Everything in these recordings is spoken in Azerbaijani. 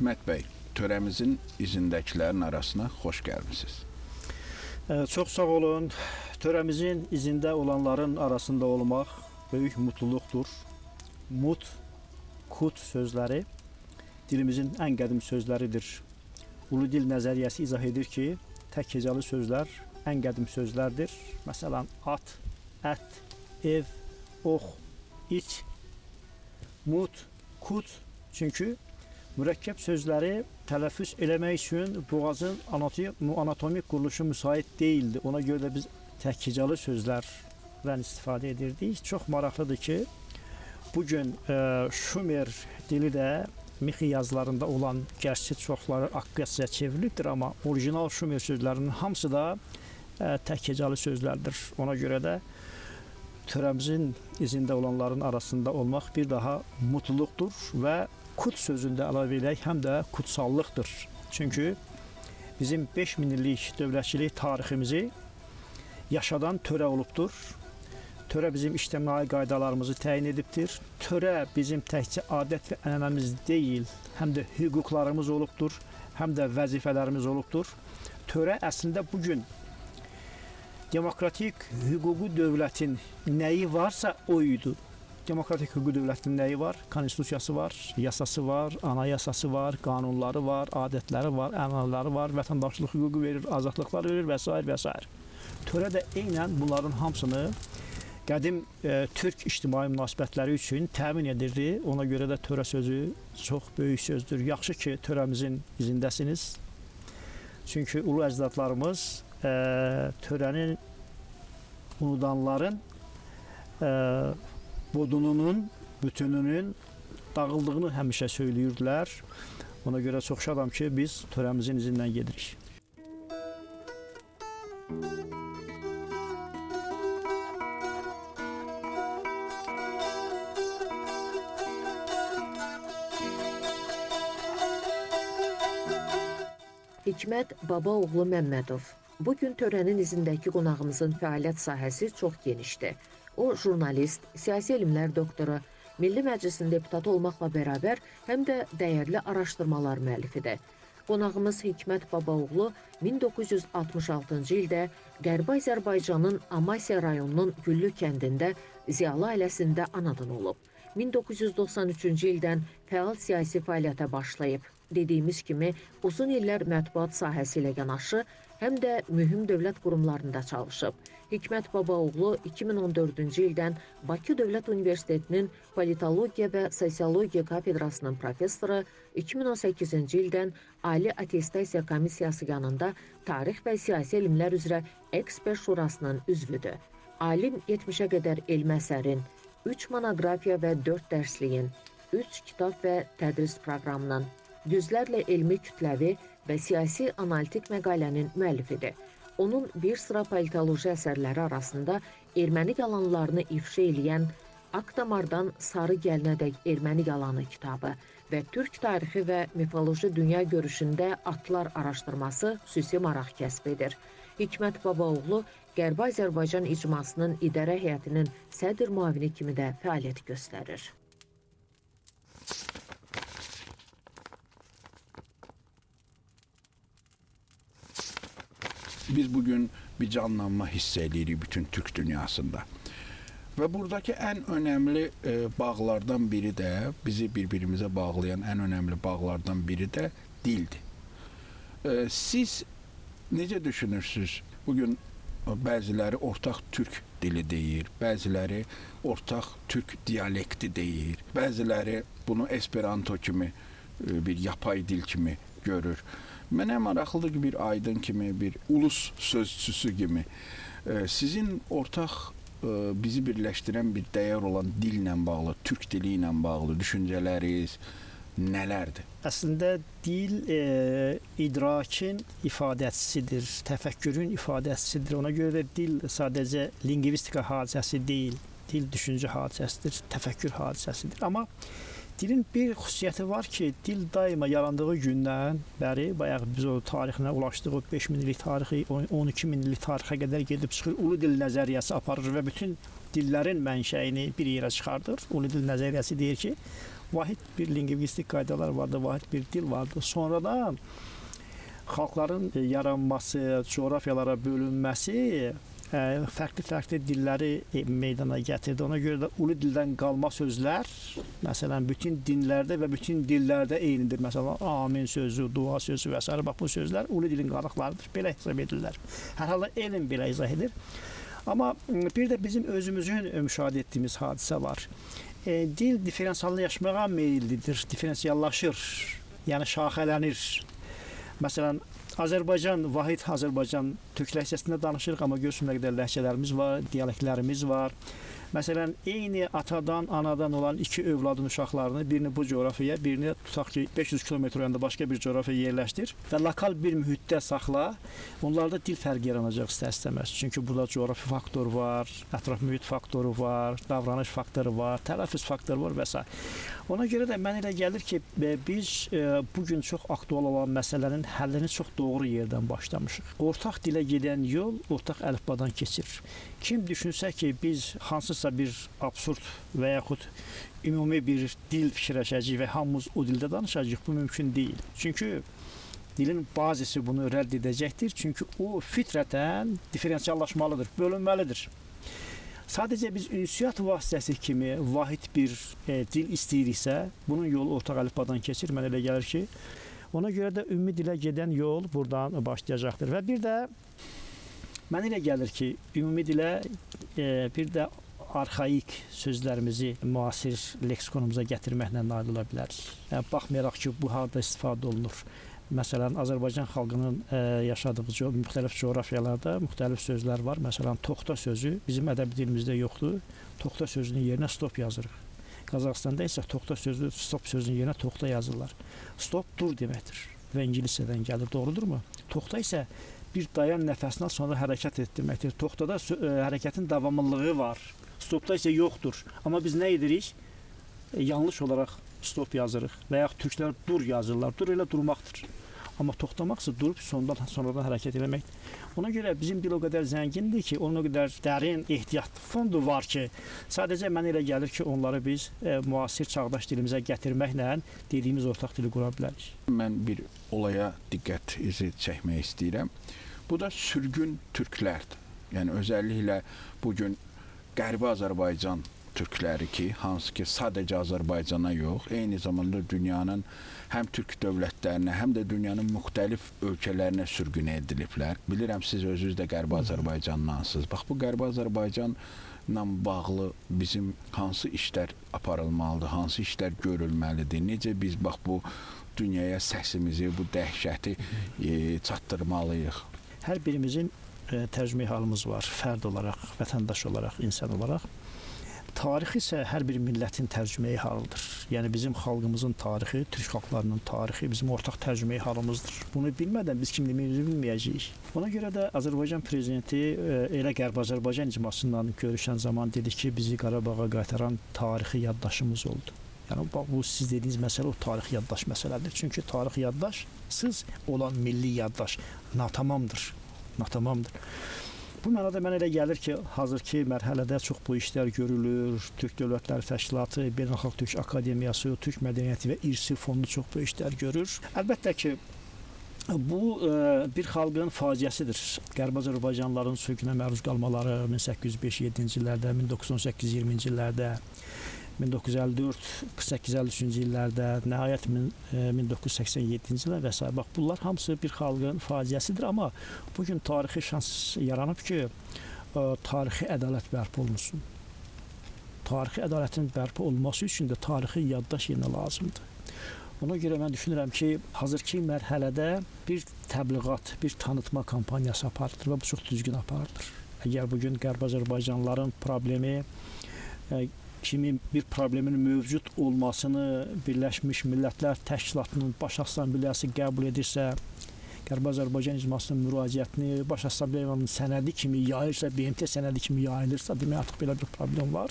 Hikmət bəy, törəmizin izindəkilərin arasına xoş gəlmisiniz. Çox sağ olun. Törəmizin izində olanların arasında olmaq böyük mutluluqdur. Mut, kut sözləri dilimizin ən qədim sözləridir. Ulu dil nəzəriyyəsi izah edir ki, tək hecalı sözlər ən qədim sözlərdir. Məsələn, at, ət, ev, ox, iç, mut, kut. Çünki mürəkkəb sözləri tələffüz eləmək üçün boğazın anatomik quruluşu müsait deyildi. Ona görə də biz tək hecalı sözlərdən istifadə edirdik. Çox maraqlıdır ki, bugün Şumer dili də mixi yazılarında olan gərçi çoxları Akkadcaya çevrilibdir, amma orijinal Şumer sözlərinin hamısı da tək hecalı sözlərdir. Ona görə də törəmizin izində olanların arasında olmaq bir daha mutluluqdur və kut sözündə əlavə edək, həm də kutsallıqdır. Çünki bizim 5000 illik dövlətçilik tariximizi yaşadan törə olubdur. Törə bizim ictimai qaydalarımızı təyin edibdir. Törə bizim təkcə adət və ənənəmiz deyil, həm də hüquqlarımız olubdur, həm də vəzifələrimiz olubdur. Törə əslində bugün demokratik hüquqi dövlətin nəyi varsa o idi. Demokratik hüquqi dövlətin nəyi var? Konstitusiyası var, yasası var, anayasası var, qanunları var, adətləri var, ənənələri var, vətəndaşlıq hüququ verir, azadlıqlar verir və s. və s. Törə də eynən bunların hamısını qədim türk ictimai münasibətləri üçün təmin edirdi. Ona görə də törə sözü çox böyük sözdür. Yaxşı ki, törəmizin izindəsiniz. Çünki ulu əcdadlarımız törəni unudanların bodununun, bütününün dağıldığını həmişə söyləyirdilər. Ona görə çox şadam ki, biz törəmizin izindən gedirik. Hikmət Babaoğlu Məmmədov. Bugün törənin izindəki qonağımızın fəaliyyət sahəsi çox genişdir. O, jurnalist, siyasi elmlər doktoru, Milli Məclisin deputatı olmaqla bərabər həm də dəyərli araşdırmalar müəllifidir. Qonağımız Hikmət Babaoğlu 1966-cı ildə Qərbi Azərbaycanın Amasya rayonunun Güllü kəndində ziyalı ailəsində anadan olub. 1993-cü ildən fəal siyasi fəaliyyətə başlayıb. Dediyimiz kimi, uzun illər mətbuat sahəsi ilə yanaşı, həm də mühüm dövlət qurumlarında çalışıb. Hikmət Babaoğlu 2014-cü ildən Bakı Dövlət Universitetinin Politologiya və Sosiologiya kafedrasının professoru, 2018-ci ildən Ali Attestasiya Komissiyası yanında Tarix və Siyasi Elmlər üzrə Ekspert Şurasının üzvüdür. Alim 70-ə qədər elmi əsərin, 3 monoqrafiya və 4 dərsliyin, 3 kitab və tədris proqramının, yüzlərlə elmi kütləvi və siyasi analitik məqalənin müəllifidir. Onun bir sıra politoloji əsərləri arasında erməni yalanlarını ifşa eləyən Akdamardan Sarı Gəlinədək Erməni Yalanı kitabı və Türk tarixi və mifoloji dünya görüşündə atlar araşdırması xüsusi maraq kəsb edir. Hikmət Babaoğlu Qərbi Azərbaycan İcmasının İdarə Heyətinin sədr müavini kimi də fəaliyyət göstərir. Biz bugün bir canlanma hiss edirik bütün Türk dünyasında. Və buradakı ən önəmli bağlardan biri də, bizi bir-birimizə bağlayan ən önəmli bağlardan biri də dildir. Siz necə düşünürsünüz? Bugün bəziləri ortaq türk dili deyir, bəziləri ortaq türk dialekti deyir, bəziləri bunu esperanto kimi, bir yapay dil kimi görür. Mənə maraqlıdır ki, bir aydın kimi, bir ulus sözçüsü kimi sizin ortaq bizi birləşdirən bir dəyər olan dillə bağlı, türk dili ilə bağlı düşüncələriniz nələrdir? Əslində dil idrakin ifadəçisidir, təfəkkürün ifadəçisidir. Ona görə də dil sadəcə lingvistika hadisəsi deyil, dil düşüncə hadisəsidir, təfəkkür hadisəsidir. Amma dilin bir xüsusiyyəti var ki, dil daima yarandığı gündən bəri, bayaq biz o tarixinə ulaşdıq, o 5000 illik tarixi, 12 min illik tarixə qədər gedib çıxır, ulu dil nəzəriyyəsi aparır və bütün dillərin mənşəyini bir yerə çıxardır. Ulu dil nəzəriyyəsi deyir ki, Vahid bir lingvistik qaydalar vardı, vahid bir dil vardı. Sonradan xalqların yaranması, coğrafiyalara bölünməsi fərqli-fərqli dilləri meydana gətirdi. Ona görə də ulu dildən qalma sözlər, məsələn, bütün dinlərdə və bütün dillərdə eynidir. Məsələn, amin sözü, dua sözü və s. Bax, bu sözlər ulu dilin qalıqlarıdır. Belə hesab edirlər. Hər halda elm belə izah edir. Amma bir də bizim özümüzün müşahidə etdiyimiz hadisə var. Dil diferensiallaşmağa meyillidir, diferensiallaşır, yəni şaxələnir. Məsələn, Azərbaycan, vahid Azərbaycan türk ləhcəsində danışırıq, amma görürsün nə qədər ləhcələrimiz var, dialektlərimiz var. Məsələn, eyni atadan, anadan olan iki övladın uşaqlarını birini bu coğrafiyaya, birini tutaq ki 500 kilometr yanında başqa bir coğrafiyaya yerləşdir və lokal bir mühitdə saxla, onlarda dil fərqi yaranacaq istər-istəməz. Çünki burada coğrafi faktor var, ətraf mühit faktoru var, davranış faktoru var, tələffüz faktoru var və s. Ona görə də mənə elə gəlir ki, biz bu gün çox aktual olan məsələnin həllini çox doğru yerdən başlamışıq. Ortaq dilə gedən yol ortaq əlifbadan keçir. Kim düşünsə ki, biz hansısa bir absurd və yaxud ümumi bir dil fikirləşəcəyik və hamımız o dildə danışacağıq, bu mümkün deyil. Çünki dilin bazisi bunu rədd edəcəkdir. Çünki o fitrətən diferensiallaşmalıdır, bölünməlidir. Sadəcə biz ünsiyyət vasitəsi kimi vahid bir dil istəyiriksə, bunun yolu ortaq əlifbadan keçir. Mənə elə gəlir ki, ona görə də ümumi dilə gedən yol buradan başlayacaqdır. Və bir də mənə elə gəlir ki, ümumi dilə bir də arxaik sözlərimizi müasir leksikonumuza gətirməklə nail ola bilərik. Yəni, baxmayaraq ki, bu harda istifadə olunur. Məsələn, Azərbaycan xalqının yaşadığı müxtəlif coğrafiyalarda müxtəlif sözlər var. Məsələn, toxta sözü bizim ədəbi dilimizdə yoxdur. Toxta sözünün yerinə stop yazırıq. Qazaxıstanda isə toxta sözü, stop sözünün yerinə toxta yazırlar. Stop dur deməkdir və ingiliscədən gəlir, doğrudurmu? Toxta isə bir dayan nəfəsindən sonra hərəkət et deməkdir. Toxtada hərəkətin davamlılığı var. Stopda isə yoxdur. Amma biz nə edirik? Yanlış olaraq stop yazırıq və yaxud türklər dur yazırlar. Dur elə durmaqdır. Amma toxtamaqsa durub sonradan hərəkət eləməkdir. Ona görə bizim dil o qədər zəngindir ki, onun o qədər dərin ehtiyat fondu var ki, sadəcə mənə elə gəlir ki, onları biz müasir çağdaş dilimizə gətirməklə dediyimiz ortaq dili qura bilərik. Mən bir olaya diqqətinizi çəkmək istəyirəm. Bu da sürgün türklərdir. Yəni özellikle bugün Qərbi Azərbaycan türkləri ki, hansı ki sadəcə Azərbaycana yox, eyni zamanda dünyanın həm türk dövlətlərinə, həm də dünyanın müxtəlif ölkələrinə sürgün ediliblər. Bilirəm siz özünüz də Qərbi Azərbaycandansınız. Bax bu Qərbi Azərbaycanla bağlı bizim hansı işlər aparılmalıdır, hansı işlər görülməlidir, necə biz bax bu dünyaya səsimizi, bu dəhşəti çatdırmalıyıq? Hər birimizin tərcümeyi halımız var, fərd olaraq, vətəndaş olaraq, insan olaraq. Tarix isə hər bir millətin tərcümeyi halıdır. Yəni bizim xalqımızın tarixi, türk xalqlarının tarixi bizim ortaq tərcümeyi halımızdır. Bunu bilmədən biz kimliyimizi bilməyəcəyik. Ona görə də Azərbaycan prezidenti elə Qərbi Azərbaycan icmasından görüşən zaman dedi ki, bizi Qarabağa qaytaran tarixi yaddaşımız oldu. Yəni bax bu siz dediyiniz məsələ o tarixi yaddaş məsələdir. Çünki tarixi yaddaşsız olan milli yaddaş natamamdır. Natamamdır. Bu mənada mənə elə gəlir ki, hazırki mərhələdə çox bu işlər görülür. Türk Dövlətləri Təşkilatı, Beynəlxalq Türk Akademiyası, Türk Mədəniyyəti və İrsi Fondu çox bu işlər görür. Əlbəttə ki, bu bir xalqın faciəsidir. Qərbi Azərbaycanlıların sürgünə məruz qalmaları 1805-7-ci illərdə, 1918-20-ci illərdə, 1954-48-53-cü illərdə, nəhayət 1987-ci illər və s. Bax, bunlar hamısı bir xalqın faciəsidir, amma bugün tarixi şans yaranıb ki, tarixi ədalət bərpa olunsun. Tarixi ədalətin bərpa olunması üçün də tarixi yaddaş yenə lazımdır. Ona görə mən düşünürəm ki, hazırki mərhələdə bir təbliğat, bir tanıtma kampaniyası aparılır və bu çox düzgün aparılır. Əgər bugün Qərbi Azərbaycanlıların problemi kimi bir problemin mövcud olmasını Birləşmiş Millətlər Təşkilatının Baş Assambleyası qəbul edirsə, Qərbi Azərbaycan icmasının müraciətini Baş Assambleyanın sənədi kimi yayılırsa, BMT sənədi kimi yayılırsa, demək artıq belə bir problem var.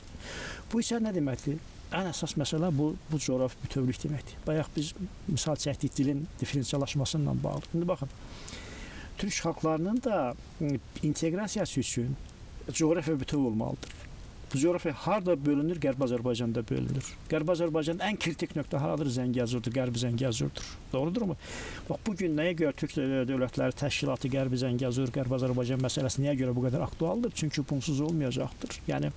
Bu isə nə deməkdir? Ən əsas məsələ bu coğrafi bütövlük deməkdir. Bayaq biz misal çəkdik dilin diferensiallaşması ilə bağlı. İndi baxın, türk xalqlarının da inteqrasiyası üçün coğrafi bütöv olmalıdır. Bu coğrafiya harda bölünür? Qərbi Azərbaycanda bölünür. Qərbi Azərbaycanın ən kritik nöqtə haradır? Zəngəzurdur, Qərbi Zəngəzurdur. Doğrudurmu? Bax, bu gün nəyə görə Türk Dövlətləri Təşkilatı, Qərbi Zəngəzur, Qərbi Azərbaycan məsələsi nəyə görə bu qədər aktualdır? Çünki bunsuz olmayacaqdır. Yəni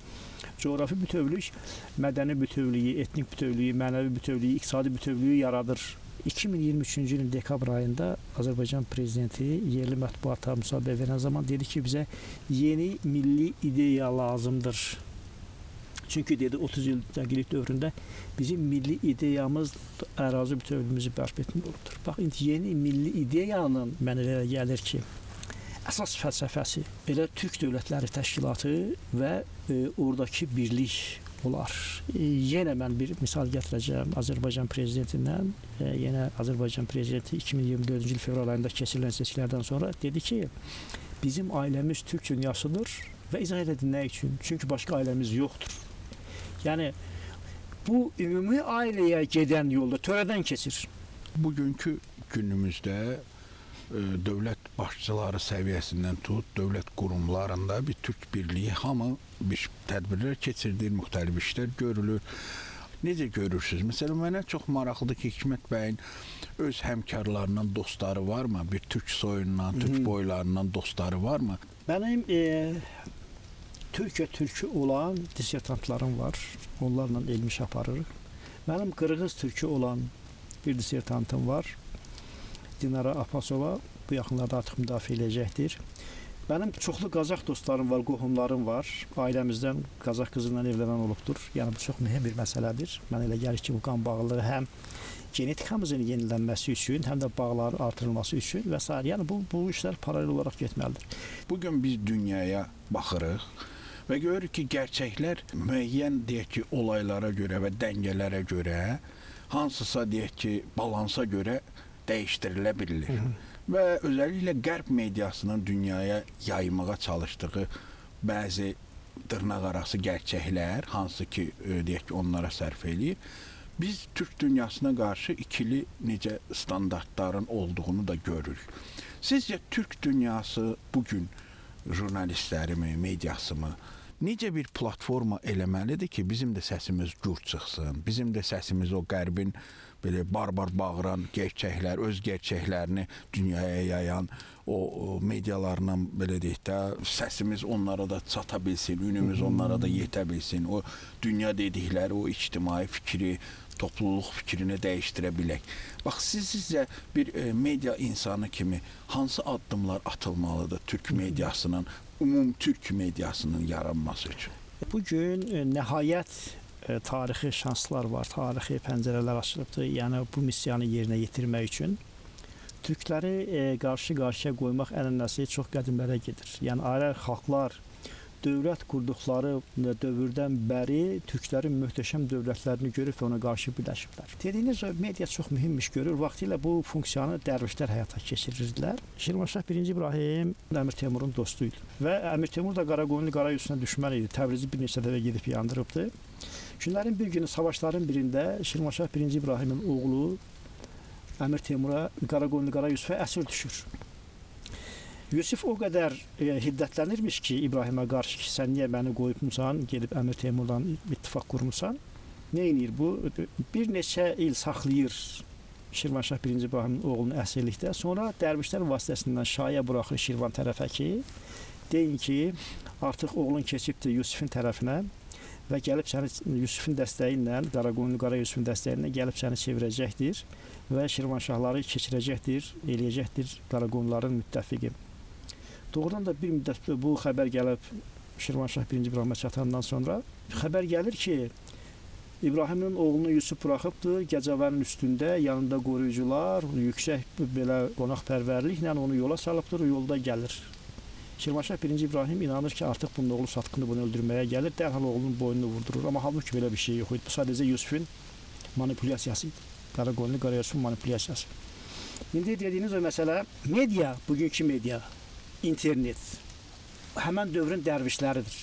coğrafi bütövlük mədəni bütövlüyü, etnik bütövlüyü, mənəvi bütövlüyü, iqtisadi bütövlüyü yaradır. 2023-cü ilin dekabr ayında Azərbaycan prezidenti yerli mətbuata müsahibə verən zaman dedi ki, bizə yeni milli ideya lazımdır. Çünki dedi 30 il müstəqillik dövründə bizim milli ideyamız ərazi bütövlüyümüzü bərpa etmək olubdur. Bax, indi yeni milli ideyanın mənə elə gəlir ki, əsas fəlsəfəsi elə Türk Dövlətləri Təşkilatı və oradakı birlik olar. Yenə mən bir misal gətirəcəyəm Azərbaycan prezidentindən. Yenə Azərbaycan prezidenti 2024-cü il fevral ayında keçirilən seçkilərdən sonra dedi ki, bizim ailəmiz Türk dünyasıdır və izah elədi nə üçün? Çünki başqa ailəmiz yoxdur. Yəni bu ümumi ailəyə gedən yolda törədən keçir. Bugünkü günümüzdə dövlət başçıları səviyyəsindən tut, dövlət qurumlarında bir Türk birliyi hamı bir tədbirlər keçirilir, müxtəlif işlər görülür. Necə görürsünüz? Məsələn, mənə çox maraqlıdır ki, Hikmət bəyin öz həmkarlarından dostları varmı? Bir Türk soyundan, Türk boylarından dostları varmı? Mənim Türkiyə türkü olan dissertantlarım var. Onlarla elmi iş aparırıq. Mənim Qırğız türkü olan bir dissertantım var. Dinara Apasova bu yaxınlarda artıq müdafiə eləyəcəkdir. Mənim çoxlu Qazax dostlarım var, qohumlarım var. Ailəmizdən Qazax qızından evlənən olubdur. Yəni bu çox mühüm bir məsələdir. Mən elə gəlir ki, bu qan bağlılığı həm genetikamızın yenilənməsi üçün, həm də bağların artırılması üçün və sair. Yəni bu işlər paralel olaraq getməlidir. Bugün biz dünyaya baxırıq və görürük ki, gerçəklər müəyyən deyək ki, olaylara görə və dəngələrə görə, hansısa deyək ki, balansa görə dəyişdirilə bilir. Və özellikle Qərb mediasının dünyaya yaymağa çalışdığı bəzi dırnaq arası gerçəklər, hansı ki, deyək ki, onlara sərf eləyir, biz Türk dünyasına qarşı ikili necə standartların olduğunu da görürük. Sizcə Türk dünyası bugün jurnalistləri mi, mediası mı, necə bir platforma eləməlidir ki, bizim də səsimiz gür çıxsın, bizim də səsimiz o Qərbin belə barbar bağıran gerçəklər, öz gerçəklərini dünyaya yayan o medialarla belə deyək də, səsimiz onlara da çata bilsin, ünümüz onlara da yetə bilsin, o dünya dedikləri o ictimai fikri, topluluq fikrini dəyişdirə bilək. Bax, sizcə bir media insanı kimi hansı addımlar atılmalıdır Türk mediasının, ümum Türk mediasının yaranması üçün? Bugün nəhayət tarixi şanslar var, tarixi pəncərələr açılıbdır. Yəni bu missiyanı yerinə yetirmək üçün türkləri qarşı-qarşıya qoymaq ənənəsi çox qədimlərə gedir. Yəni ayrı xalqlar dövlət qurduqları dövrdən bəri türklərin möhtəşəm dövlətlərini görüb və ona qarşı birləşiblər. Dediyiniz o media çox mühüm iş görür. Vaxtilə bu funksiyanı dərvişlər həyata keçirirdilər. Şirvanşah 1-ci İbrahim Əmir Teymurun dostu idi və Əmir Teymur da Qaraqoyunlu Qara Yusuna düşmən idi. Təbrizi bir neçə dəfə gedib yandırıbdı. Günlərin bir günü savaşların birində Şirvanşah 1-ci İbrahimin oğlu Əmir Teymura, Qaraqoyunlu Qara Yusufa əsir düşür. Yusuf o qədər hiddətlənirmiş ki, İbrahimə qarşı ki, sən niyə məni qoyubmusan, gedib Əmir Teymurdan ittifaq qurmusan? Nə edir bu? Bir neçə il saxlayır Şirvanşah 1-ci İbrahimin oğlunu əsirlikdə. Sonra dərvişlər vasitəsindən şayə buraxır Şirvan tərəfə ki, deyin ki, artıq oğlun keçibdir Yusufun tərəfinə və gəlib səni Yusufun dəstəyi ilə, Qaraqoyunlu Qara Yusufun dəstəyi ilə gəlib səni çevirəcəkdir və Şirvanşahları keçirəcəkdir, eləyəcəkdir Qaraqoyunluların müttəfiqi. Doğrudan da bir müddət bu xəbər gəlib Şirvanşah 1-ci İbrahimə çatandan sonra xəbər gəlir ki, İbrahimin oğlunu Yusuf buraxıbdır, Gəcəvənin üstündə, yanında qoruyucular, yüksək belə qonaqpərvərliklə onu yola salıbdır, yolda gəlir. Şirvanşah 1-ci İbrahim inanır ki, artıq bunun oğlu satqını bunu öldürməyə gəlir, dərhal oğlunun boynunu vurdurur. Amma halbuki belə bir şey yox idi. Bu sadəcə Yusufun manipulyasiyası idi. Qaraqoyunlu Qara Yusufun manipulyasiyası. İndi dediyiniz o məsələ, media, bugünkü media, internet, həmən dövrün dərvişləridir.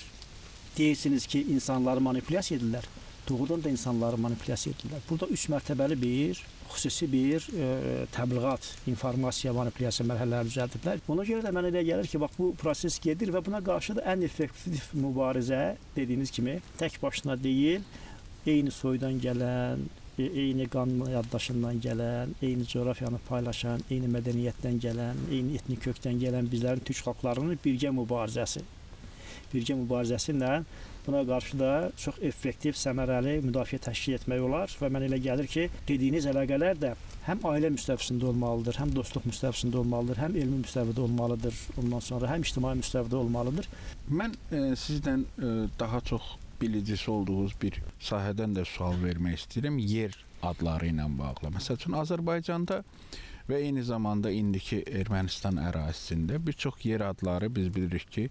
Deyirsiniz ki, insanları manipulyasiya edirlər. Doğrudan da insanları manipulyasiya edirlər. Burada 3 mərtəbəli bir, xüsusi bir təbliğat, informasiya, manipulyasiya mərhələləri düzəldiblər. Ona görə də mənə elə gəlir ki, bax bu proses gedir və buna qarşı da ən effektiv mübarizə dediyiniz kimi tək başına deyil, eyni soydan gələn, eyni qan yaddaşından gələn, eyni coğrafiyanı paylaşan, eyni mədəniyyətdən gələn, eyni etnik kökdən gələn bizlərin türk xalqlarının birgə mübarizəsi. Birgə mübarizəsi ilə buna qarşı da çox effektiv, səmərəli müdafiə təşkil etmək olar və mənə elə gəlir ki, dediyiniz əlaqələr də həm ailə müstəvisində olmalıdır, həm dostluq müstəvisində olmalıdır, həm elmi müstəvidə olmalıdır, ondan sonra həm ictimai müstəvidə olmalıdır. Mən sizdən daha çox bilicisi olduğunuz bir sahədən də sual vermək istəyirəm, yer adları ilə bağlı. Məsəl üçün, Azərbaycanda və eyni zamanda indiki Ermənistan ərazisində bir çox yer adları biz bilirik ki,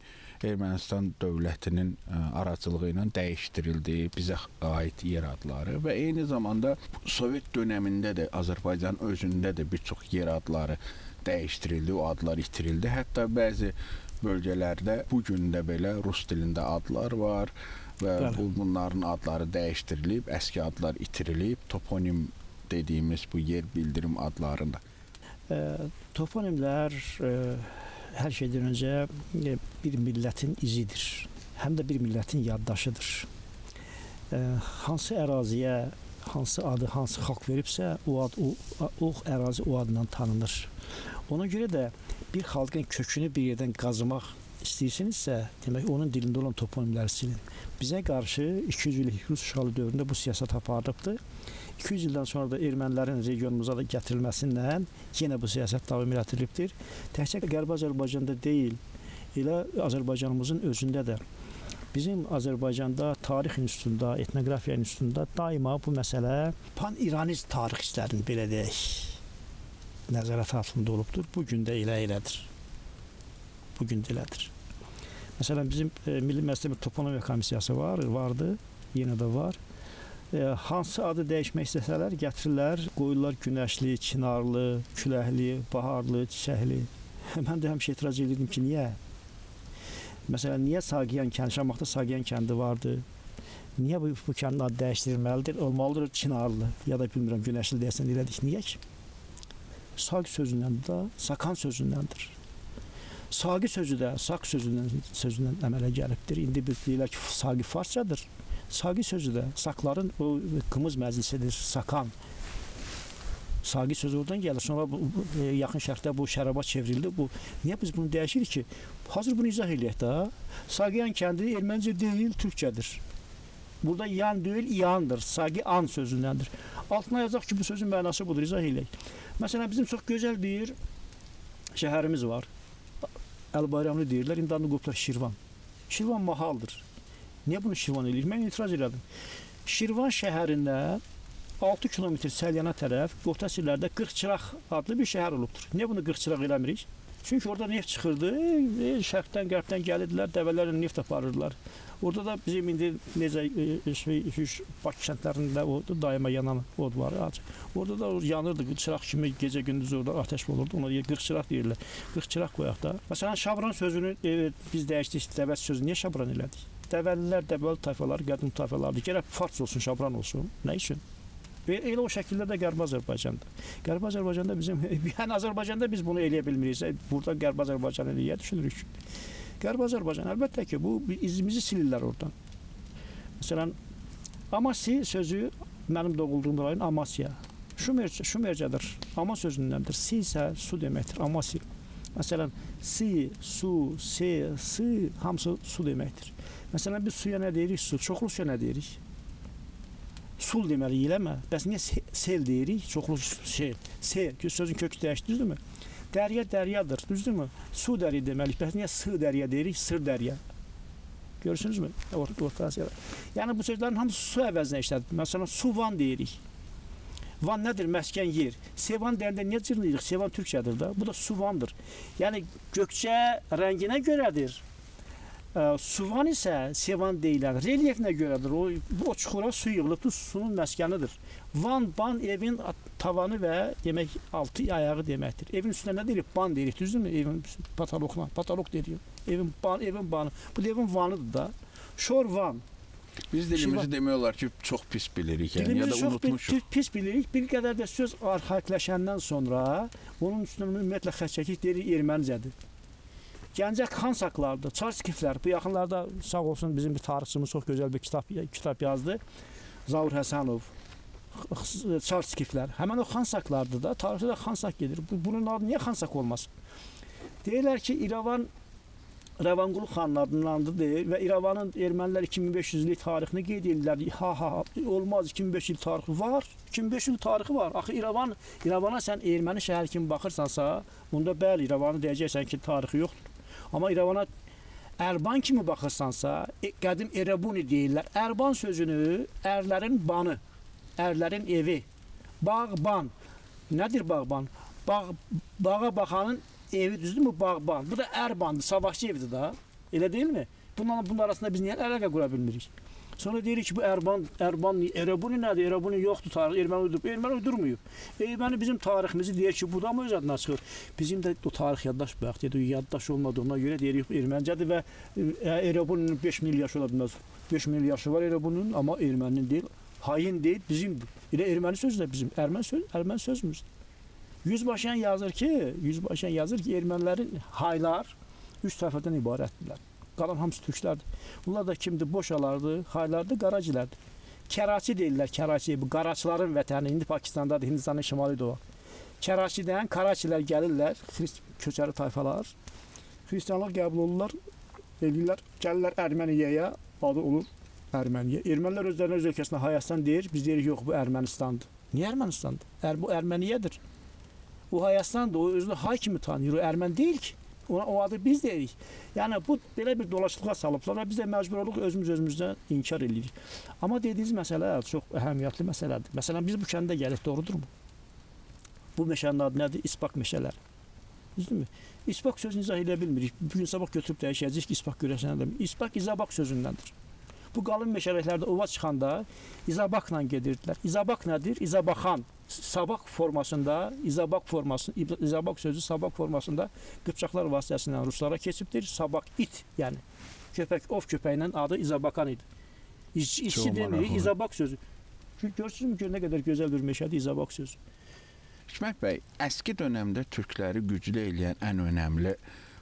Ermənistan dövlətinin aracılığı ilə dəyişdirildi, bizə aid yer adları və eyni zamanda Sovet dönəmində də Azərbaycanın özündə də bir çox yer adları dəyişdirildi, o adlar itirildi. Hətta bəzi bölgələrdə bu gün də belə rus dilində adlar var və bunların adları dəyişdirilib, əski adlar itirilib, toponim dediyimiz bu yer bildirim adlarında. Toponimlər hər şeydən öncə bir millətin izidir. Həm də bir millətin yaddaşıdır. Hansı əraziyə, hansı adı, hansı xalq veribsə, o ad, o ərazi o adla tanınır. Ona görə də bir xalqın kökünü bir yerdən qazımaq istəyirsinizsə, demək onun dilində olan toponimləri silin. Bizə qarşı 200 illik Rus işğalı dövründə bu siyasət aparılıbdır. 200 ildən sonra da ermənilərin regionumuza da gətirilməsindən yenə bu siyasət davam elətdirilibdir. Təkcə Qərbi Azərbaycanda deyil, elə Azərbaycanımızın özündə də. Bizim Azərbaycanda Tarix İnstitutunda, Etnoqrafiya İnstitutunda daima bu məsələ pan-İranist tarixçilərin, belə deyək, nəzarət altında olubdur. Bu gün də elə elədir. Bu gün də elədir. Məsələn, bizim Milli Məclisdə bir toponomiya komissiyası vardı, yenə də var. Hansı adı dəyişmək istəsələr, gətirirlər, qoyurlar günəşli, çinarlı, küləkli, baharlı, çiçəkli. Mən də həmişə etiraz edirdim ki, niyə? Məsələn, niyə Saqiyan kəndi, Şamaxıda Saqiyan kəndi vardı? Niyə bu kəndin adı dəyişdirilməlidir? Olmalıdır Çinarlı ya da bilmirəm, günəşli deyəsən elədik. Niyə ki? Saq sözündən də, Sakan sözündəndir. Saqi sözü də Saq sözündən əmələ gəlibdir. İndi biz deyirlər ki, Saqi farsçadır. Saqi sözü də Sakların o qımız məclisidir, Sakan. Saqi sözü oradan gəlir. Sonra yaxın şərqdə bu şəraba çevrildi. Bu niyə biz bunu dəyişirik ki? Hazır bunu izah eləyək də. Saqiyan kəndi ermənicə deyil, türkçədir. Burada yan deyil, iyandır. Saqi an sözündəndir. Altına yazaq ki, bu sözün mənası budur, izah eləyək. Məsələn, bizim çox gözəl bir şəhərimiz var. Əlbayramlı deyirlər, indi adını qoyublar Şirvan. Şirvan mahaldır. Niyə bunu Şirvan eləyir? Mən etiraz elədim. Şirvan şəhərində 6 kilometr Səlyana tərəf orta əsrlərdə Qırxçıraq adlı bir şəhər olubdur. Niyə bunu Qırxçıraq eləmirik? Çünki orada neft çıxırdı, şərqdən, qərbdən gəlirdilər, dəvələrlə neft aparırdılar. Orada da bizim indi necə Bakı kəndlərində o daima yanan od var. Orada da yanırdı, çıraq kimi gecə-gündüz orada atəş olurdu. Ona deyir, Qırxçıraq deyirlər. Qırxçıraq qoyaq da. Məsələn, Şabran sözünü biz dəyişdik, dəvət sözünü niyə Şabran elədik? Dəvəlilər, dəvəli tayfalar, qədim tayfalardır. Gərək fars olsun, Şabran olsun. Nə üçün? Və elə o şəkildə də Qərbi Azərbaycanda. Qərbi Azərbaycanda bizim, yəni Azərbaycanda biz bunu eləyə bilmirik. Burada Qərbi Azərbaycanı niyə düşünürük? Qərbi Azərbaycan, əlbəttə ki, bu izimizi silirlər oradan. Məsələn, Amasi sözü mənim doğulduğum rayon Amasya. Şumercədir. Ama sözündəndir. Si isə su deməkdir. Amasi. Məsələn, si, su, se, sı hamısı su deməkdir. Məsələn, biz suya nə deyirik? Su. Çoxlu suya nə deyirik? Sul deməliyik, eləmə? Bəs niyə sel deyirik? Çoxlu sel. Sel, sözün kökü dəyişdi, düzdürmü? Dərya dəryadır, düzdürmü? Su dərya deməliyik. Bəs niyə sığ dərya deyirik? Sır dərya. Görürsünüzmü? Orta Asiyada. Yəni bu sözlərin hamısı su əvəzinə işlədir. Məsələn, suvan deyirik. Van nədir? Məskən yer. Sevan deyəndə niyə cırlayırıq? Sevan türkçədir də. Bu da suvandır. Yəni gökçə rənginə görədir. Suvan isə Sevan deyilən relyefinə görədir. O çuxura su yığılıbdır, sunun məskənidir. Van, ban evin tavanı və demək altı ayağı deməkdir. Evin üstünə nə deyirik? Ban deyirik, düzdürmü? Evin pataloquna, pataloq deyirik. Evin ban, evin banı. Bu da evin vanıdır da. Şorvan. Biz dilimizi demək olar ki, çox pis bilirik, yəni ya da unutmuşuq. Çox pis bilirik. Bir qədər də söz arxaikləşəndən sonra onun üstünə ümumiyyətlə xətt çəkik, deyirik ermənicədir. Gəncə xansaklardır, Çar skiflər. Bu yaxınlarda sağ olsun bizim bir tarixçimiz çox gözəl bir kitab yazdı. Zaur Həsənov. Çar skiflər. Həmən o xansaklardır da. Tarixdə də xansak gedir. Bunun adı niyə xansak olmasın? Deyirlər ki, İrəvan Rəvanqulu xanın adındandır deyir və İrəvanın ermənilər 2500 illik tarixini qeyd edirlər. Ha, olmaz, 2500 il tarixi var. 2500 il tarixi var. Axı İrəvana sən erməni şəhəri kimi baxırsansa, bunda bəli, İrəvanı deyəcəksən ki, tarixi yoxdur. Amma İrəvana Ərban kimi baxırsansa, qədim Erebuni deyirlər. Ərban sözünü ərlərin banı, ərlərin evi, bağban. Nədir bağban? Bağa baxanın evi, düzdürmü? Bağban. Bu da ərbandır, savaşçı evidir da. Elə deyilmi? Bunun arasında biz niyə əlaqə qura bilmirik? Sonra deyirik ki, bu Ərban, Erebuni nədir? Erebuni yoxdur tarix, erməni uydurub. Erməni uydurmayıb. Erməni bizim tariximizi deyir ki, bu da mı öz adına çıxır? Bizim də o tarix yaddaş bayaq dedi, yaddaş olmadığına görə deyirik erməncədir və Erebuninin 5000 il yaşı ola bilməz. 5000 il yaşı var Erebuninin, amma erməninin deyil, hain deyil, bizimdir. Elə erməni sözü də bizim, erməni sözümüzdür. Yüzbaşıyan yazır ki, ermənilərin haylar 3 təfədən ibarətdirlər. Qalan hamısı türklərdir. Bunlar da kimdir? Boşalardır, haylardır, qaracilərdir. Kəraçi deyirlər, Kəraçi. Bu qaraçıların vətəni. İndi Pakistandadır, Hindistanın şimalidir o. Kəraçidən Karaçilər gəlirlər, köçəri tayfalar. Xristianlıq qəbul olurlar, eləyirlər, gəlirlər Erməniyəyə, adı olur Erməniyə. Ermənilər özlərinə öz ölkəsinə Hayastan deyir, biz deyirik, yox, bu Ermənistandır. Niyə Ermənistandır? Bu Erməniyədir. O Hayastandır, o özünü hay kimi tanıyır, o erməni deyil ki. Ona o adı biz deyirik. Yəni bu belə bir dolaşıqlığa salıblar və biz də məcbur oluruq özümüz özümüzdən inkar edirik. Amma dediyiniz məsələ çox əhəmiyyətli məsələdir. Məsələn, biz bu kəndə gəlirik, doğrudurmu? Bu meşənin adı nədir? İsbaq meşələri. Düzdürmü? İsbaq sözünü izah edə bilmirik. Bu gün sabah götürüb dəyişəcəyik ki, İsbaq görəsən nə demək? İsbaq İzabaq sözündəndir. Bu qalın meşəliklərdə ova çıxanda İzabaqla gedirdilər. İzabaq nədir? İzabaxan. Sabaq formasında, İzabaq forması, İzabaq sözü sabaq formasında qıpçaqlar vasitəsilə ruslara keçibdir. Sabaq it, yəni köpək, ov köpəyinin adı İzabakan idi. İşçi demirik, İzabaq sözü. Görürsünüzmü ki, nə qədər gözəl bir meşədir İzabaq sözü. Hikmət bəy, əski dönəmdə türkləri güclü eləyən ən önəmli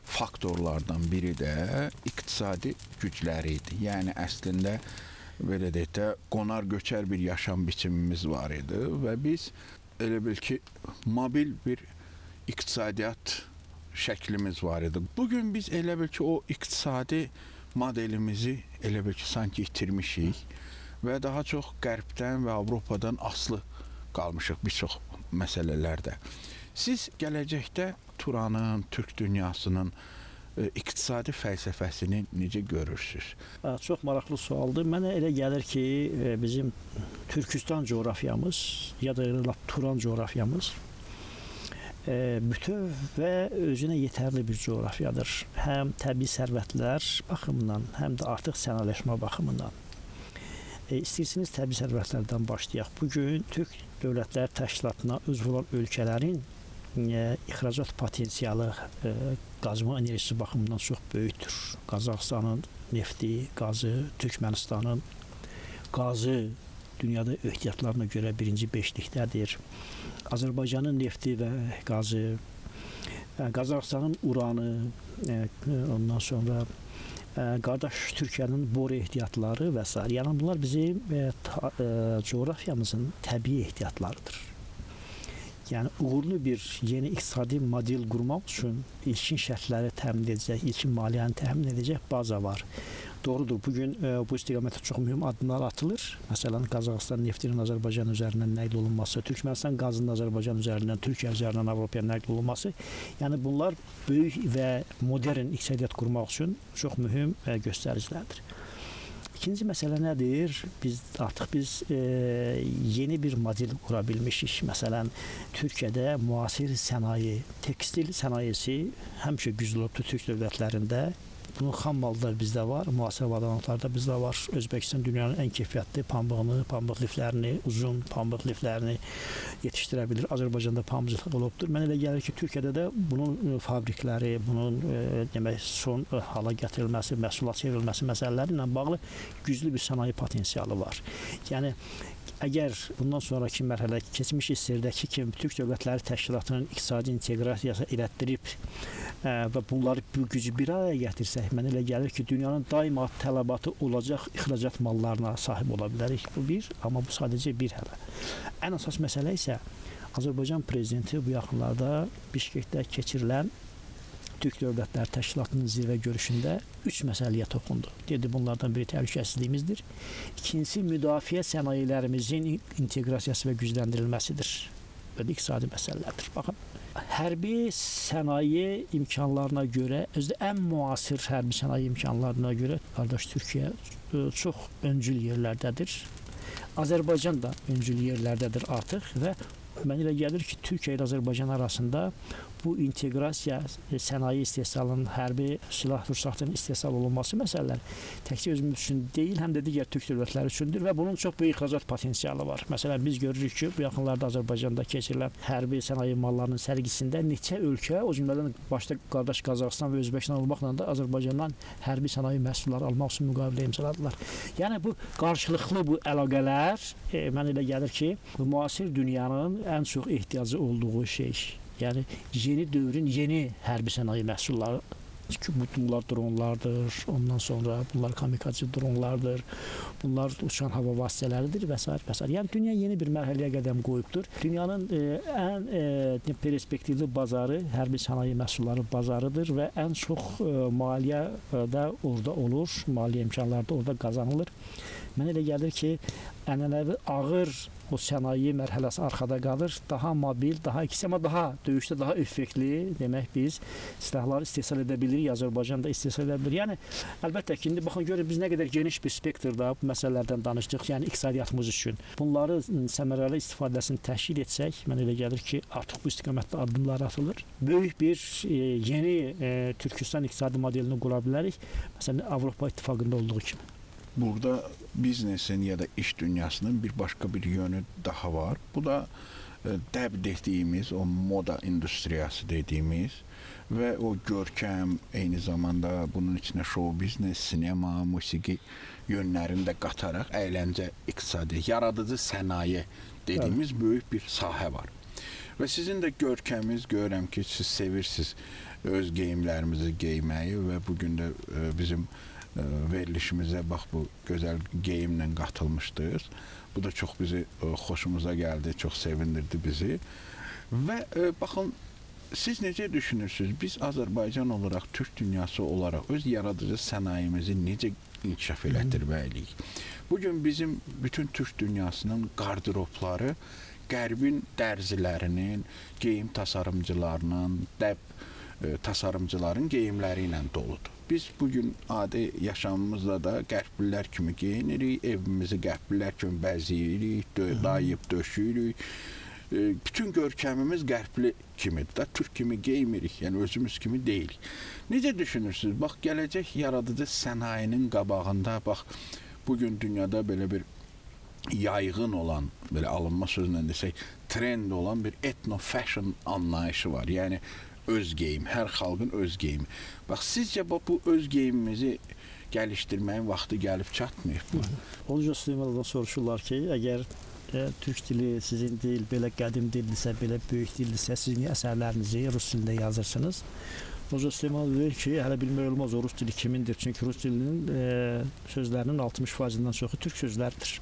faktorlardan biri də iqtisadi gücləri idi. Yəni əslində belə deyək də, qonar göçər bir yaşam biçimimiz var idi və biz elə bil ki, mobil bir iqtisadiyyat şəklimiz var idi. Bugün biz elə bil ki, o iqtisadi modelimizi elə bil ki, sanki itirmişik və daha çox Qərbdən və Avropadan asılı qalmışıq bir çox məsələlərdə. Siz gələcəkdə Turanın, Türk dünyasının iqtisadi fəlsəfəsini necə görürsünüz? Çox maraqlı sualdır. Mənə elə gəlir ki, bizim Türkistan coğrafyamız ya da lap Turan coğrafyamız bütöv və özünə yetərli bir coğrafyadır. Həm təbii sərvətlər baxımından, həm də artıq sənayeləşmə baxımından. İstəyirsiniz təbii sərvətlərdən başlayaq. Bugün Türk Dövlətləri Təşkilatına üzv olan ölkələrin ixracat potensialı qazma enerjisi baxımından çox böyükdür. Qazaxıstanın nefti, qazı, Türkmənistanın qazı dünyada ehtiyatlarına görə birinci beşlikdədir. Azərbaycanın nefti və qazı, Qazaxıstanın uranı, ondan sonra qardaş Türkiyənin boru ehtiyatları və s. Yəni bunlar bizim coğrafyamızın təbii ehtiyatlarıdır. Yəni uğurlu bir yeni iqtisadi model qurmaq üçün ilkin şərtləri təmin edəcək, ilkin maliyyəni təmin edəcək baza var. Doğrudur, bugün bu istiqamətdə çox mühüm addımlar atılır. Məsələn, Qazaxıstan neftinin Azərbaycan üzərindən nəql olunması, Türkmənistan qazının Azərbaycan üzərindən, Türkiyə üzərindən Avropaya nəql olunması. Yəni bunlar böyük və modern iqtisadiyyat qurmaq üçün çox mühüm göstəricilərdir. İkinci məsələ nədir? Artıq biz yeni bir model qura bilmişik. Məsələn, Türkiyədə müasir sənaye, tekstil sənayesi həmişə güclü olubdur Türk dövlətlərində. Bunun xam malı da bizdə var, müasir avadanlıqlar da bizdə var. Özbəkistan dünyanın ən keyfiyyətli pambığını, pambıq liflərini, uzun pambıq liflərini yetişdirə bilir. Azərbaycanda pambıqçılıq olubdur. Mənə elə gəlir ki, Türkiyədə də bunun fabrikləri, bunun demək son hala gətirilməsi, məhsula çevrilməsi məsələləri ilə bağlı güclü bir sənaye potensialı var. Yəni əgər bundan sonraki mərhələ keçmiş SSR-dəki kimi Türk Dövlətləri Təşkilatının iqtisadi inteqrasiyası elətdirib və bunları bu gücü bir araya gətirsək, mənə elə gəlir ki, dünyanın daima tələbatı olacaq ixracat mallarına sahib ola bilərik. Bu bir, amma bu sadəcə bir hələ. Ən əsas məsələ isə Azərbaycan prezidenti bu yaxınlarda Bişkekdə keçirilən Türk Dövlətləri Təşkilatının zirvə görüşündə 3 məsələyə toxundu. Dedi, bunlardan biri təhlükəsizliyimizdir. İkincisi, müdafiə sənayelerimizin inteqrasiyası və gücləndirilməsidir. Və də iqtisadi məsələlərdir. Baxın, hərbi sənaye imkanlarına görə, özü də ən müasir hərbi sənaye imkanlarına görə qardaş Türkiyə çox öncül yerlərdədir. Azərbaycan da öncül yerlərdədir artıq və mənə elə gəlir ki, Türkiyə ilə Azərbaycan arasında bu inteqrasiya, sənaye istehsalının, hərbi silah ruhsatının istehsal olunması məsələləri təkcə özümüz üçün deyil, həm də digər türk dövlətləri üçündür və bunun çox böyük ixracat potensialı var. Məsələn, biz görürük ki, bu yaxınlarda Azərbaycanda keçirilən hərbi sənaye mallarının sərgisində neçə ölkə, o cümlədən başda qardaş Qazaxıstan və Özbəkistan olmaqla da Azərbaycandan hərbi sənaye məhsulları almaq üçün müqavilə imzaladılar. Yəni bu qarşılıqlı bu əlaqələr mənə elə gəlir ki, müasir dünyanın ən çox ehtiyacı olduğu şey. Yəni yeni dövrün yeni hərbi sənaye məhsulları, bunlar dronlardır, ondan sonra bunlar kamikaze dronlardır, bunlar uçan hava vasitələridir və s. və s. Yəni dünya yeni bir mərhələyə qədəm qoyubdur. Dünyanın ən perspektivli bazarı hərbi sənaye məhsulları bazarıdır və ən çox maliyyə də orada olur, maliyyə imkanları da orada qazanılır. Mənə elə gəlir ki, ənənəvi ağır o sənaye mərhələsi arxada qalır, daha mobil, daha ikisi, amma daha döyüşdə daha effektli, demək biz silahları istehsal edə bilirik, Azərbaycan da istehsal edə bilir. Yəni əlbəttə ki, indi baxın görün biz nə qədər geniş bir spektrda bu məsələlərdən danışdıq, yəni iqtisadiyyatımız üçün. Bunları səmərəli istifadəsini təşkil etsək, mənə elə gəlir ki, artıq bu istiqamətdə addımlar atılır. Böyük bir yeni Türkistan iqtisadi modelini qura bilərik. Məsələn, Avropa İttifaqında olduğu kimi. Burada biznesin ya da iş dünyasının bir başka bir yönü daha var. Bu da dəb dediyimiz, o moda industriyası dediğimiz ve o görkəm, eyni zamanda bunun içine show biznes, sinema, musiqi yönlərini də qataraq əyləncə iqtisadi, yaradıcı sənaye dediyimiz böyük bir sahə var. Və sizin də görkəminiz, görürəm ki, siz sevirsiniz öz geyimlərimizi geyməyi və bugün də bizim verilişimizə bax bu gözəl geyimlə qatılmışdınız. Bu da çox bizi xoşumuza gəldi, çox sevindirdi bizi. Və baxın, siz necə düşünürsünüz? Biz Azərbaycan olaraq, Türk dünyası olaraq öz yaradıcı sənayemizi necə inkişaf elətdirməliyik? Bugün bizim bütün Türk dünyasının qardıropları Qərbin dərzilərinin, geyim tasarımcılarının, dəb tasarımcıların geyimləri ilə doludur. Biz bugün adi yaşamımızda da qərblilər kimi geyinirik, evimizi qərblilər kimi bəzəyirik, dayıb döşüyürük. Bütün görkəmimiz qərbli kimidir də, türk kimi geymirik, yəni özümüz kimi deyilik. Necə düşünürsünüz? Bax, gələcək yaradıcı sənayenin qabağında, bax, bugün dünyada belə bir yayğın olan, belə alınma sözlə desək, trend olan bir etno-fashion anlayışı var. Yəni, öz geyim, hər xalqın öz geyimi. Bax, sizcə bu öz geyimimizi gəlişdirməyin vaxtı gəlib çatmayıb bu? Olca Süleymanovdan soruşurlar ki, əgər türk dili sizin deyil, belə qədim dildirsə, belə böyük dildirsə, siz niyə əsərlərinizi rus dilində yazırsınız? Olca Süleymanov deyir ki, hələ bilmək olmaz o rus dili kimindir? Çünki rus dilinin sözlərinin 60%-dən çoxu türk sözləridir.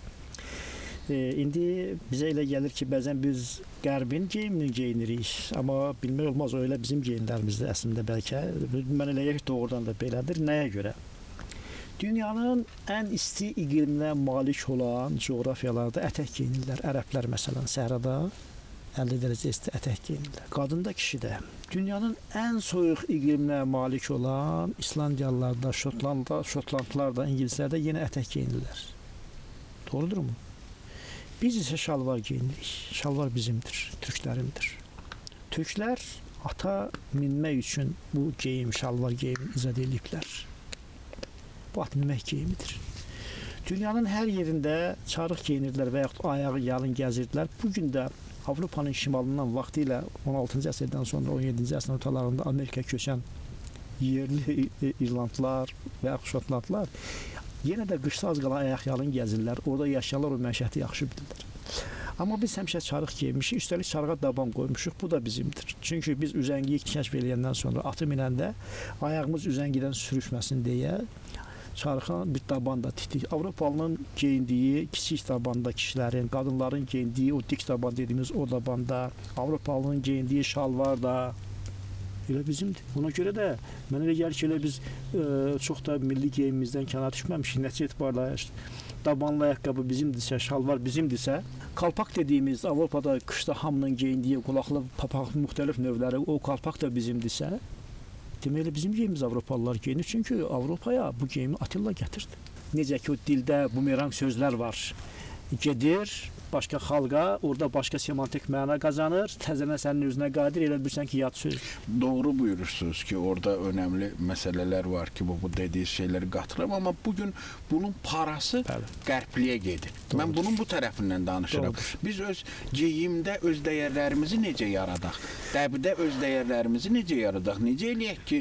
İndi bizə elə gəlir ki, bəzən biz qərbin geyimini geyinirik, amma bilmək olmaz, o elə bizim geyimlərimizdə əslində bəlkə. Mən elə gəlir ki, doğrudan da belədir. Nəyə görə? Dünyanın ən isti iqliminə malik olan coğrafiyalarda ətək geyinirlər. Ərəblər məsələn, səhrada 50 dərəcə isti ətək geyinirlər. Qadın da, kişi də. Dünyanın ən soyuq iqliminə malik olan İslandiyalılar da, Şotlandlar da, İngilislər də yenə ətək geyinirlər. Doğrudurmu? Biz isə şalvar geyinirik. Şalvar bizimdir, türklərimdir. Türklər ata minmək üçün bu geyim, şalvar geyimi icad ediblər. Bu at minmək geyimidir. Dünyanın hər yerində çarıq geyinirdilər və yaxud ayağı yalın gəzirdilər. Bu gün də Avropanın şimalından vaxtilə 16-cı əsrdən sonra 17-ci əsrin ortalarında Amerikaya köçən yerli İrlandlar və yaxud Şotlandlar yenə də qışda az qala ayaq yalın gəzirlər. Orada yaşayanlar o məişəti yaxşı bilirlər. Amma biz həmişə çarıq geymişik, üstəlik çarığa daban qoymuşuq. Bu da bizimdir. Çünki biz üzəngiyi kəşf eləyəndən sonra atı minəndə ayağımız üzəngidən sürüşməsin deyə çarığa bir daban da tikdik. Avropalının geyindiyi kiçik dabanda kişilərin, qadınların geyindiyi o dik daban dediyimiz o dabanda, Avropalının geyindiyi şalvar da elə bizimdir. Ona görə də mənə elə gəlir ki, elə biz çox da milli geyimimizdən kənara düşməmişik. Nəticə etibarla dabanlı ayaqqabı bizimdirsə, şalvar bizimdirsə, kalpak dediyimiz Avropada qışda hamının geyindiyi qulaqlı papaqlı müxtəlif növləri, o kalpak da bizimdirsə, deməli bizim geyimimiz Avropalılar geyinir. Çünki Avropaya bu geyimi Atilla gətirdi. Necə ki o dildə bumerang sözlər var. Gedir başqa xalqa, orada başqa semantik məna qazanır, təzənə sənin özünə qayıdır, elə bilirsən ki, yad söz. Doğru buyurursunuz ki, orada önəmli məsələlər var ki, bu dediyiniz şeyləri qatıram, amma bugün bunun parası qərbliyə gedir. Doğrudur. Mən bunun bu tərəfindən danışıram. Doğrudur. Biz öz geyimdə öz dəyərlərimizi necə yaradaq? Dəbdə öz dəyərlərimizi necə yaradaq? Necə eləyək ki,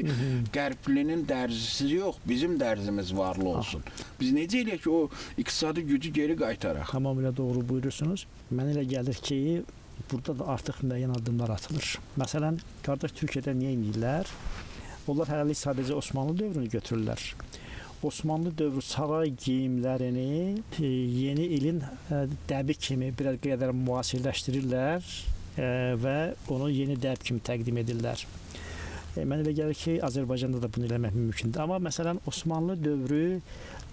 qərblinin dərzisi yox, bizim dərzimiz varlı olsun? Biz necə eləyək ki, o iqtisadi gücü geri qaytaraq? Tamamilə doğru buyurursunuz. Mənə elə gəlir ki, burada da artıq müəyyən addımlar atılır. Məsələn, qardaş Türkiyədə niyə eləyirlər? Onlar hələlik sadəcə Osmanlı dövrünü götürürlər. Osmanlı dövrü saray geyimlərini yeni ilin dəbi kimi bir qədər müasirləşdirirlər və onu yeni dəb kimi təqdim edirlər. Mənə elə gəlir ki, Azərbaycanda da bunu eləmək mümkündür. Amma məsələn, Osmanlı dövrü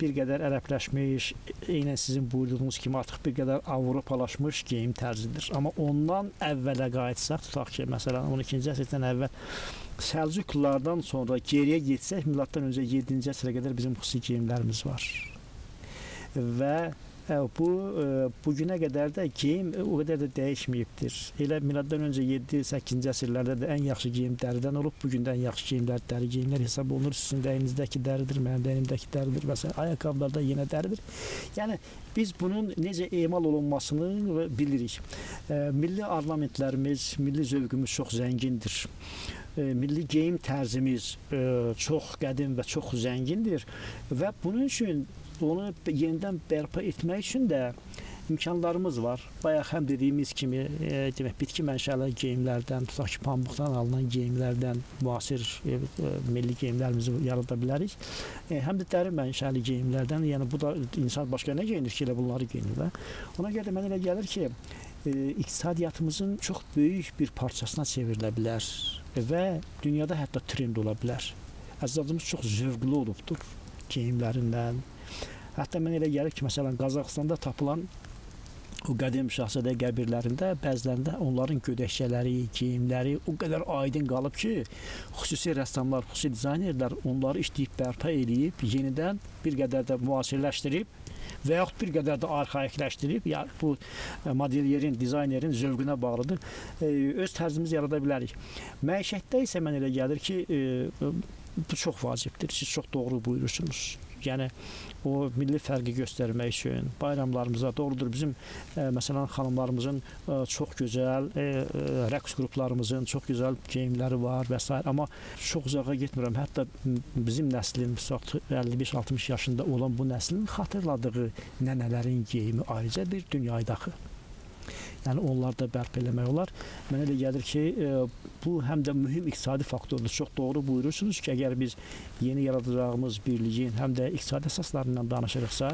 bir qədər ərəbləşmiş, eynən sizin buyurduğunuz kimi artıq bir qədər avropalaşmış geyim tərzidir. Amma ondan əvvələ qayıtsaq, tutaq ki, məsələn, 12-ci əsrdən əvvəl Səlcuqlulardan sonra geriyə getsək, miladdan öncə 7-ci əsrə qədər bizim xüsusi geyimlərimiz var. Və bu bugünə qədər də geyim o qədər də dəyişməyibdir. Elə miladdan öncə 7-8-ci əsrlərdə də ən yaxşı geyim dəridən olub, bu gün də ən yaxşı geyimlər dəri geyimlər hesab olunur. Sizin dəyinizdəki dəridir, mənim dəyinimdəki dəridir və s. Ayaqqabılarda yenə dəridir. Yəni biz bunun necə emal olunmasını bilirik. Milli ornamentlərimiz, milli zövqümüz çox zəngindir. Milli geyim tərzimiz çox qədim və çox zəngindir və bunun üçün onu yenidən bərpa etmək üçün də imkanlarımız var. Bayaq həm dediyimiz kimi, demək, bitki mənşəli geyimlərdən, tutaq ki, pambıqdan alınan geyimlərdən müasir milli geyimlərimizi yarada bilərik. Həm də dəri mənşəli geyimlərdən, yəni bu da insan başqa nə geyinir ki, elə bunları geyinir də. Ona görə də mənə elə gəlir ki, iqtisadiyyatımızın çox böyük bir parçasına çevrilə bilər və dünyada hətta trend ola bilər. Əcdadımız çox zövqlü olubdur geyimlərindən. Hətta mənə elə gəlir ki, məsələn, Qazaxıstanda tapılan o qədim şahzadə qəbirlərində, bəzilərində onların gödəkçələri, geyimləri o qədər aydın qalıb ki, xüsusi rəssamlar, xüsusi dizaynerlər onları işləyib bərpa eləyib, yenidən bir qədər də müasirləşdirib və yaxud bir qədər də arxaikləşdirib, yəni bu modelyerin, dizaynerin zövqünə bağlıdır, öz tərzimizi yarada bilərik. Məişətdə isə mənə elə gəlir ki, bu çox vacibdir. Siz çox doğru buyurursunuz. Yəni o milli fərqi göstərmək üçün bayramlarımıza doğrudur. Bizim məsələn xanımlarımızın çox gözəl rəqs qruplarımızın çox gözəl geyimləri var və s. Amma çox uzağa getmirəm. Hətta bizim nəslin 55-60 yaşında olan bu nəslin xatırladığı nənələrin geyimi ayrıca bir dünyaydı axı. Yəni onları da bərpa eləmək olar. Mənə elə gəlir ki, bu həm də mühüm iqtisadi faktordur. Çox doğru buyurursunuz ki, əgər biz yeni yaradacağımız birliyin həm də iqtisadi əsaslarından danışırıqsa,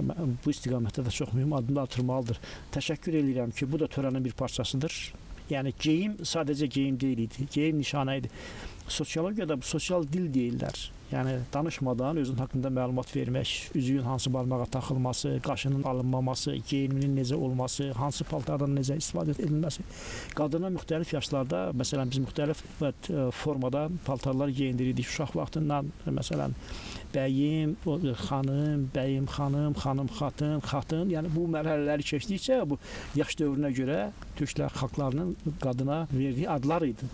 bu istiqamətdə də çox mühüm addımlar atılmalıdır. Təşəkkür edirəm ki, bu da törənin bir parçasıdır. Yəni geyim sadəcə geyim deyil idi, geyim nişanə idi. Sosiologiyada bu sosial dil deyirlər. Yəni danışmadan özün haqqında məlumat vermək, üzüyün hansı barmağa taxılması, qaşının alınmaması, geyiminin necə olması, hansı paltardan necə istifadə edilməsi. Qadına müxtəlif yaşlarda, məsələn biz müxtəlif formada paltarlar geyindirirdik. Uşaq vaxtından məsələn bəyim, xanım, bəyim, xanım, xanım, xatın, xatın. Yəni bu mərhələləri keçdikcə bu yaş dövrünə görə türklər xalqlarının qadına verdiyi adlar idi.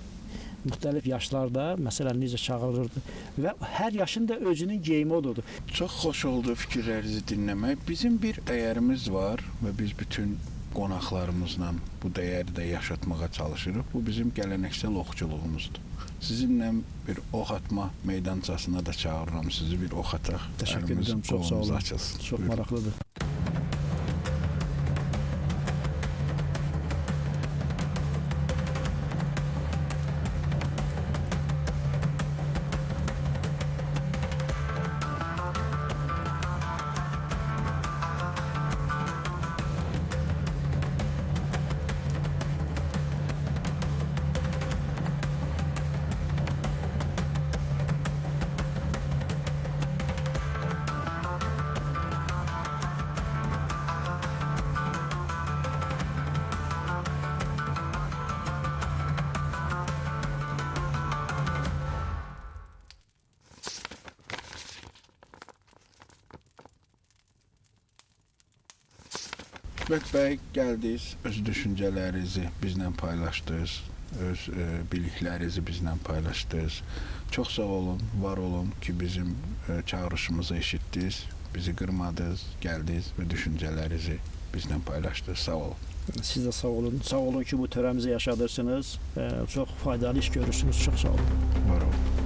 Müxtəlif yaşlarda məsələn necə çağırılırdı və hər yaşın da özünün geyimi olurdu. Çox xoş oldu fikirlərinizi dinləmək. Bizim bir dəyərimiz var və biz bütün qonaqlarımızla bu dəyəri də yaşatmağa çalışırıq. Bu bizim gələnəksəl oxçuluğumuzdur. Sizinlə bir ox atma meydançasına da çağırıram sizi, bir ox ataq. Təşəkkür edirəm, çox sağ olun. Açılsın. Çox Buyurun. Maraqlıdır. Hikmət bəy, gəldiniz, öz düşüncələrinizi bizlə paylaşdınız, öz biliklərinizi bizlə paylaşdınız. Çox sağ olun, var olun ki, bizim çağırışımızı eşitdiniz, bizi qırmadınız, gəldiniz və düşüncələrinizi bizlə paylaşdınız. Sağ olun. Siz də sağ olun. Sağ olun ki, bu törəmizi yaşadırsınız. Çox faydalı iş görürsünüz. Çox sağ olun. Var olun.